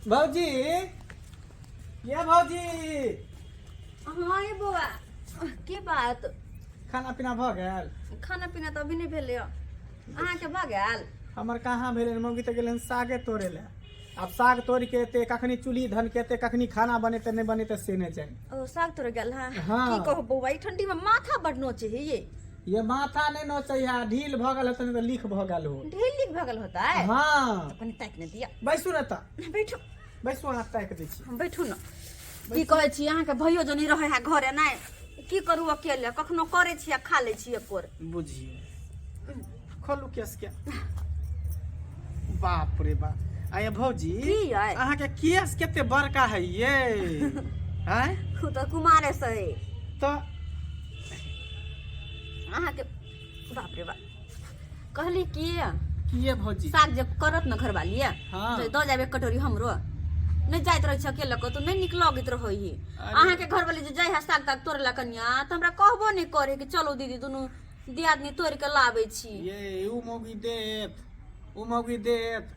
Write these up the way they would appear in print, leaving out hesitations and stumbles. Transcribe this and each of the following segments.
भौजी, ये भौजी। हाँ ये बौआ, के बात? खाना पीना भऽ गेल? खाना पीना तऽ अभी नहि भेलै। अहाँके भऽ गेल? हमर कहाँ भेलै, मौगी तऽ गेलै हन सागे तोड़े लए। आब साग तोड़ि के एतै, कखनी चूल्ही धनकेतै, कखनी खाना बनेतै नहि बनेतै से नहि जानि। ओ साग तोड़े गेल हँ? हाँ। की कहू बौआ, ई ठंडी में माथा बड नोचे है ये। ये माथा नहि नोचै है, ढील भऽ गेल हेतै, नहि तऽ लीक भऽ गेल हो। ढील लीक भऽ गेल होतै? हाँ। कनि ताकि नहि दिअ। बैसू ने तऽ। बैठू। बैसू, अहाँ ताकि दै छी। हम बैठू ने। की कहै छी, अहाँके भैयो जनी रहै है घरे नहि, की करू अकेले? कखनो करै छी आ खा लै छी एकोर। बुझियौ, खोलू केस के। बाप रे बाप, आये भौजी। की यै? अहाँके केस कते बड़का है ये, आँय? उ तऽ कुमारे से है। तऽ अहाँके बाप रे बाप, कहली की किए भौजी? साग जे करत ने घरवाली, हाँ। तऽ दऽ जाबे कटोरी हमरो। नहि जाइत रहै छै अकेले कतौ, नहि नीक लगैत रहै है। अरे। अहाँके घरवाली जे जाइ है साग ताग तोड़े ला कनिया, तऽ हमरा कहबो नहि करे कि चलो दीदी, दुनू दियादनी तोड़ि के लाबै छी। ये उ मौगी देत, उ मौगी देत,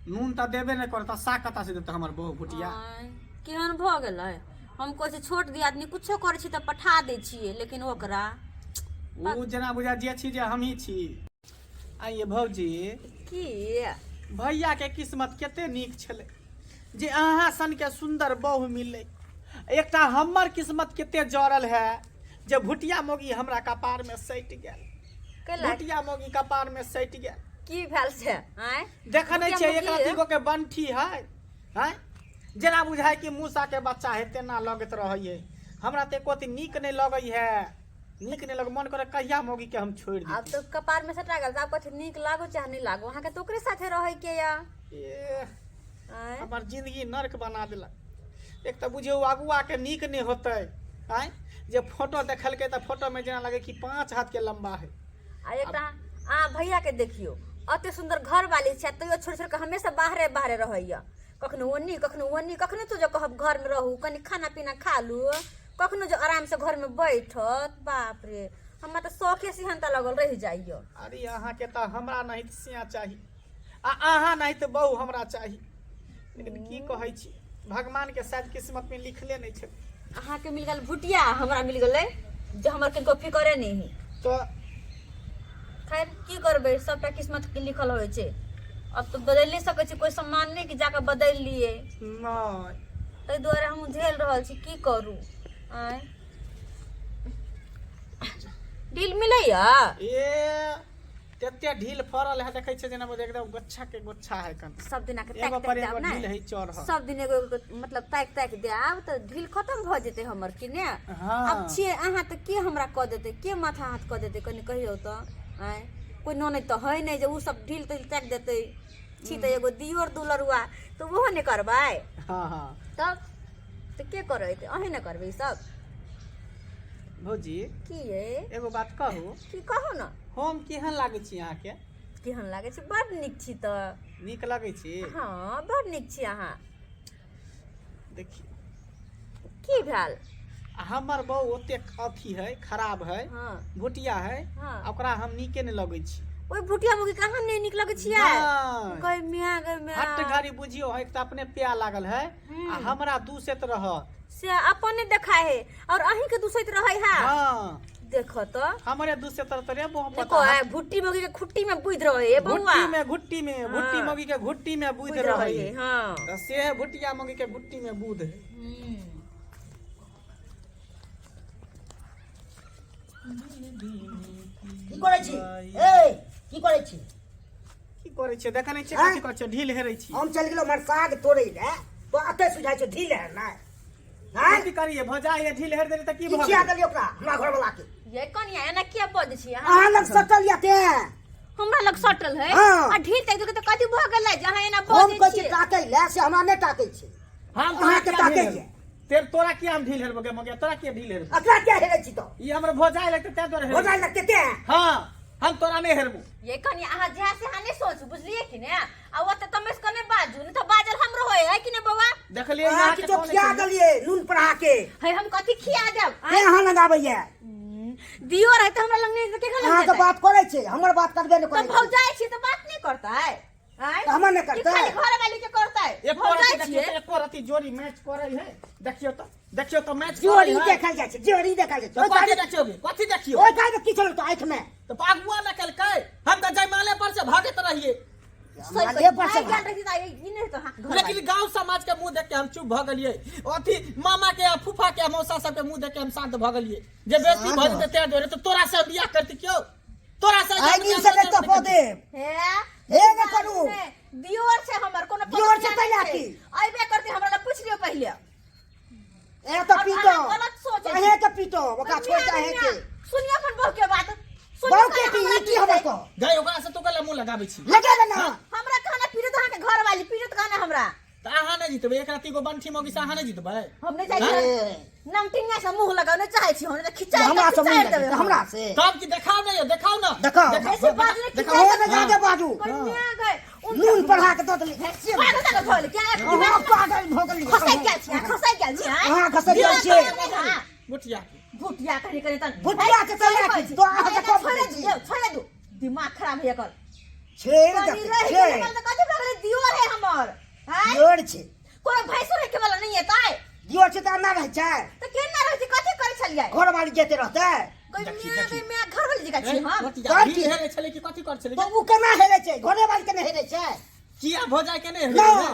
नून तऽ देबे नहि करत, साग कतऽ से देत हमर बहु भुटिया? आँय, केहन भऽ गेलै? हम कहै छी छोट दियादनी कुछो करै छी तऽ पठा दै छियै, लेकिन ओकरा उ जेना बुझा जे छी जे हमही छी। आइये भौजी। की? भैया के किस्मत कते नीक छलै जे अहाँ सन के सुंदर बहु मिललै। एकटा हमर किस्मत कते जड़ल है जे भुटिया मौगी हमरा कपार में सटि गेल। कैला? भुटिया मौगी कपार में सटि गेल। की भेल छै आँय? देख नहि भुटिया छै एक मौगी? रत्ती गो के बंठी है, आँय, जेना बुझाय कि मूसा के बच्चा है तेना लगैत रहै। हमरा तऽ एको नीक नहि लगै है, नीक नहि लग, मन करे कहिया मौगी के हम छोड़ि आब दी। तऽ कपार में सटा गेल तऽ आब कथी नीक लागो चाहे नहि लागो, अहाँके तऽ ओकरे साथे रहै के या। एह, आँय? हमर जिंदगी नर्क बना देलक। एक तऽ बुझियौ अगुआ के नीक नहि होतै, आँय, जे फोटो देखलकै तऽ फोटोमे जेना लगै कि 5 हाथ के लम्बा है। आ एकटा अहाँ भैया के देखियौ, अते सुंदर घर वाली छै तैयो छोड़ि छोड़ि के हमेशा बाहरे बाहरे रहैया, कखनो ओन्नी कखनो ओन्नी। कखनो तो जो कहब घर में रहू, कनि खाना पीना खा लू, कखनो जो आराम से घर में बैठत, बाप रे, हमरा तऽ शौखे सिहनता लगल रहि जाइया। अरे अहाँके तऽ हमरा नहीं तऽ सिया चाही आ अहाँ नहीं तऽ बहु हमरा चाही, लेकिन की कहै छी, भगवान के शायद किस्मत में लिखले नहीं छै। अहाँके मिल गेल भुटिया, हमरा मिल गेलै जे हमर किनको फिकरे नहि है। तऽ खैर, की करबै, सबटा किस्मत के लिखल होइ छै। अब तऽ बदलि नहि सकै छी कोइ सामान नहि कि जाकऽ बदलि लिए। नहि। ताहि दुआरे हम झेल रहल छी, की करू? आँय, डील मिलैया? ए तते ढील फड़ल है, देखै छियै जेना बुझाय एकदम गुच्छा के गुच्छा है कन। सब दिना के एगो ताकि पर ताकि एगो देब ढील ने है चढ़ल। सब दिन एगो एगो मतलब ताकि ताकि देब तऽ ढील खतम भऽ जेतै हमर कि ने? हाँ। आब छियै अहाँ तऽ के हमरा कऽ देतै, के माथा हाथ कऽ देतै, कनि कहियौ तऽ? आँय, कोइ ननैद तऽ है नहि जे ओ सब ढील तिल ताकि देतै। छी तऽ एगो दियोर दुलरुआ, तऽ ओहो नहि करबै? हाँ हाँ। तब तऽ के करैत? अहीं ने करबै ई सब। भौजी। की ये? एगो बात कहू? की कहू ने। हम केहन लागै छी अहाँके? केहन लागै छी? बड नीक छी तऽ। नीक लगै छी? हँ, बड नीक छी अहाँ। देखियौ। की भेल? आ हमर बहु ओतेक अथी है, खराब है, भुटिया है। आ ओकरा हम नीके नहि लगै छी। ओहि भुटिया मुगी कहाँ नहि नीक लगै छियै? नहि। गै मियाँ, गै मियाँ। हट घड़ी बुझियौ, एक तऽ अपने पिया लागल है आ हमरा दूसैत रहत। से अपने देखा है और अहीं के दूसैत रहै है? हाँ। देखो तो। हमरे दूसैत रहत रे बहु। देखो। पता है भुट्टी मुगी के खुट्टी में बुझ रहे है बउआ। घुट्टी में, घुट्टी में, भुट्टी मौगी के घुट्टी में बुझ बुझ रहै रहे है। है। हाँ। तऽ से है भुटिया मौगी के घुट्टी में बुध है। की करै छी ए? की करै छी? की करै छियै? देखै नहि छियै? आँय? कथी करै छियै? ढील हेरै छी। हम चलि गेलहुँ हमर साग तोड़ै लए, तो एते सुझाइ छौ ढील है नहि? आँय? कथी करियै भौजाइ, ढील हेर देली तऽ की की भऽ खिया गेलै? देलियै ओकरा, हमरा घरवला के? ये कनिया, एना किया बजै छी अहाँ? अहाँ लग सटल या तें। हमरा लग सटल है? हाँ। आ ढील ताकि देलकै तऽ कथी भऽ गेलै जे अहाँ एना हम बजै कहै छी छियै? ताकै लए, से हमरा नहि ताकै छै। हम तोरा अहाँके किया ताकै ढील ये। हेरबो? ते तोरा किया हम ढील हेरबो गे मगिया? तोरा किया ढील हेरबो? एकरा किया हेरै छी तो? ई हमर भौजाइ लगतै तें तोरा हो हेरबो। जाइ लगते तें। हाँ, हम तोरा नहि हेरबो। ये कनिया, अहाँ जहाँ से अहाँ नहि सोचू, बुझलियै कि ने? आ ओते तमेश के नहि बाजू, नहि तऽ बाजल हमरो होय है कि ने बौआ? देखलियै अहाँ अहाँके किछो कौन खिया छै? देलियै नून पढ़ा के? है, हम कथी खिया देब? तें अहाँ लग आबैया। दियो रहै तऽ हमरा लग नहि, केकर लग अहाँके जेतै? बात करै छै, हमर बात करबे नहि तऽ करै छै। भौजाइ छी तऽ बात नहि करतै? आँय? तऽ हमर नहि ई करतै खाली घर वाली के करतै एको भौजाइ रति देखियौ छियै तऽ एको रति जोड़ी मैच करै है। देखियौ तऽ, देखियौ तऽ मैच करै जोड़ी है। देखल जाइ छै, जोड़ी देखल जाइ छै। तऽ ओहि कथी गाड़ी देखियौ गे? कथी देखियौ? ओहि गाड़ी की चलतो आँखि में? तऽ अगुआ ने केलकै, हम तऽ जयमाले पर से भागैत रहियै। सही माले पर से भागि गेल रही तऽ ई नहि हेतौ अहाँके घर लेकिन गांव समाज के मुंह देख के हम चुप भऽ गेलियै। अथी मामा के आ फूफा के आ मौसा सबके मुंह देख के हम शांत भऽ गेलियै जे बेइज्जती भऽ जेतै तें दुआरे। तऽ तोरा से बियाह करती क्यों? तोरा से आइ दिन से नहि तपो देब। हे हे ने करू। दियोर छै हमर, कोनो दियोर छै पड़ोसिया तैला नहि छै। की? अयबे करती हमरा लग, पूछि लियौ पहिले। ए तऽ और पीटो अहाँ गलत सोचै छी। अहें के पीटो, ओकरा छोड़ के अहें के। सुनियो अपन बहू के बात, सुनियो। बहू के कहाँ की हमरा ई की हमर पीटतै? कह गई ओकरा से तू कला मुंह लगाबै छी? लगेबे ना। हमरा कहना पीटत अहाँके घर वाली, पीटत कहना हमरा। तऽ अहाँ नहि जीतबै एक राति गो बंठी मौगी से? अहाँ नहि जीतबै? हम नहि चाहै ए, छी नमटिंगा से मुंह लगाव, नहि चाहै छी हम, नहि तऽ खिचाइ हमरा से मुँह खिचाइ लगेतै, देबै हम। हमरा से तब की? देखाउ ने यौ, देखाउ ने। देखाउ। बेसी बाजू ने। देखाउ। खिचाइ अहों ने जादे बाजू। कन्या गए नून पढ़ा के दऽ देली। पागल तागल भऽ गेलै क्या? अहाँ पागल भऽ गेलियै। खसै गेल छी अहाँ, खसै गेल छी अहाँ। अहाँ खसै गेल छियै। हाँ। बुटिया के। भुटिया कहीं कहीं तन भुटिया के चला की? तो अहाँ के कब छोड़े दै छी? दियौ, छोड़े दू, दिमाग खराब है एकर। छेड़ कनी देतै, रहि छेड़। गेलै तऽ कथी भऽ गेलै? दियोर है हमर, आँय? दियोर छै। कोनो भैंसो रखे वाला नहीं एतै। दियोर छै तऽ एना रहै छै? तऽ केना रहै छै? कथी करै छलियै? घरवाली जेते रहतै। कोई देखी, मियाँ देखी। गई मियाँ, घर वाली जगह छी हम। बुटिया तब भी की? हेरे छलै कि कथी कर छलै? तऽ ओ केना हेरे छै? घरेवाली के नहि हेरे छै? किया भऽ जाय के नहि ना। हेरे?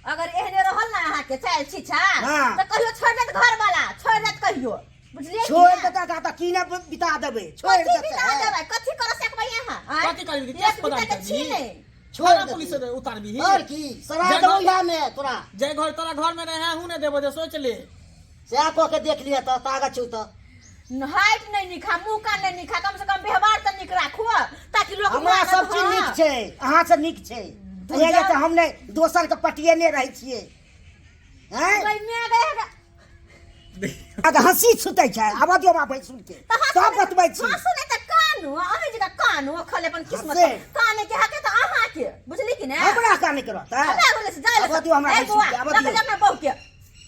अगर एहने रहल ना अहाँके चालि छिछा हाँ। तऽ कहियो छोड़ि देत घर वाला, छोड़ि देत कहियो, बुझलियै कि छोड़ि ने? देतै तऽ की ने बिता देबै, छोड़ि कथी देतै। बिता देबै? कथी करऽ सकबै अहाँ, आँय? कथी करबै? एक केस प्रदान बिता के छी करबी? नहि। छोड़ि थाना देतै। पुलिस से उतारबी? आओर की सरा जय देबौ घर- इएह मे तोरा। जे घर तोरा घर में रहे हूँ नहि देबो जे, सोच ले। सएह कऽ के देख लिअ तऽ ताकत छौ तऽ। हाइट नहि नीक, मुँह कान नहि नीक, कम से कम व्यवहार तऽ नीक राखू ताकि लोक हमरा मानत, सब चीज हाँ। नीक छै, अहाँ से नीक छै। दुर्गा- इएह तऽ हम नहि दोसर के पटिएने रहै छियै, हैं? गई मियाँ गए हगा। आब हँसी छूटै छै, आबऽ दियौ हमरा भैंसुर के, तऽ हँसू तब नहि- बतबै छी। हँसू नहि तऽ कानू, अहीं जकाँ कानू, खाली अपन किस्मत। हँसे। काने के हके तऽ अहाँके, बुझली कि ने? हमरा काने के रहतै? हमरा बोले से जाय। आबऽ दियौ हमरा ए भैंसुर बौआ, के, आबऽ लऽ के दियौ। जाउ अपना बहू के,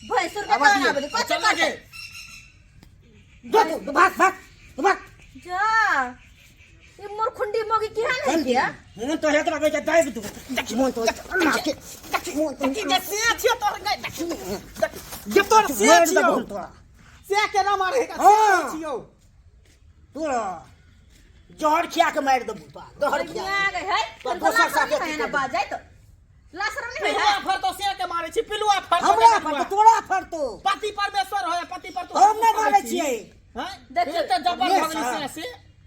भैंसुर के आबऽ कान दियौ। आबऽ दियौ, कथी चल करतै? गे। जो तू भाग भाग भाग। जा, ई मुरखुंडी मोगी केहन है के? मोन तो हेतरा बेटा दाबि दू मोन तो अल्लाह के मोन तो। देखी जे से छियो तोहर गई, देखी देखी जे तोहर से मारि छियो देबौ तोरा। से के ना मारे का? हाँ। से छियो। तोरा जहर खिया के मारि देबौ तोरा, जहर खिया मियाँ के। गए है तो तनिको दोसर लाज शरम साथे नहीं है ना की बाजै तो लाज शरम नहीं पिलुआ है। फरतो से के मारे छी, पिलुआ फरतो। हमरा के फरतो, तोरा फरतो। पति परमेश्वर होय, पति पर तू हम नहि मारै छियै। हैं? देखियौ। एते जबर ये भऽ गेली साहब। से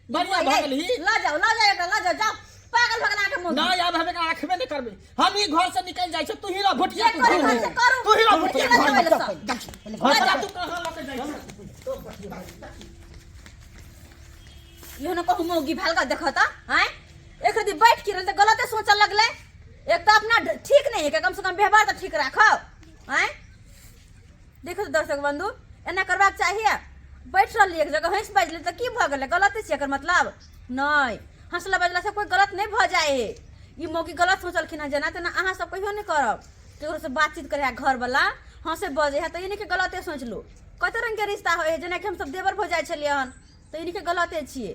बढ़िया भऽ गेली। लऽ जाओ, लऽ जाओ एकरा, लऽ जाओ, जाओ, पागल भऽ गेल अहाँके मोगी। नहीं, अब हम एकरा रखबे नहीं करबे। हम ई घर से निकल जाइ छै, तू ही रह भुटिया। जे तू करे घर घर में। से करू। तू ही रह भुटिया लऽ घर जाओ में। एले सब। घर जा, तू कहाँ लऽ के जाइ छै? इहो न कहू मौगी भेल का देखो त, आँय, एक रति बैठ के रहल तऽ गलते सोचऽ लगलै। एक तऽ अपना ठीक नहीं है, कम से कम व्यवहार तऽ ठीक राखो, आँय। देखो तऽ दर्शक बंधु, एना करबाक चाहिए? बैठ रहली एक जगह, हँसि बाजि तऽ की भऽ गेलै? गलते छै एकर मतलब? नहि, हँसला बजलासँ कोइ गलत नहि भऽ जाइ है। ई मौगी गलत सोचलखिन हँ। जेना तेना अहाँ सब कहियो नहि करब। ककरोसँ बातचीत करै है घरवला, हँसे बजै है तऽ ई नहि कि गलते सोचि लू। कते रङ्गके रिश्ता होइ है, जेनाकि हमसब देवर भऽ जाइ छलियै हन, तऽ ई नहि कि गलते छियै।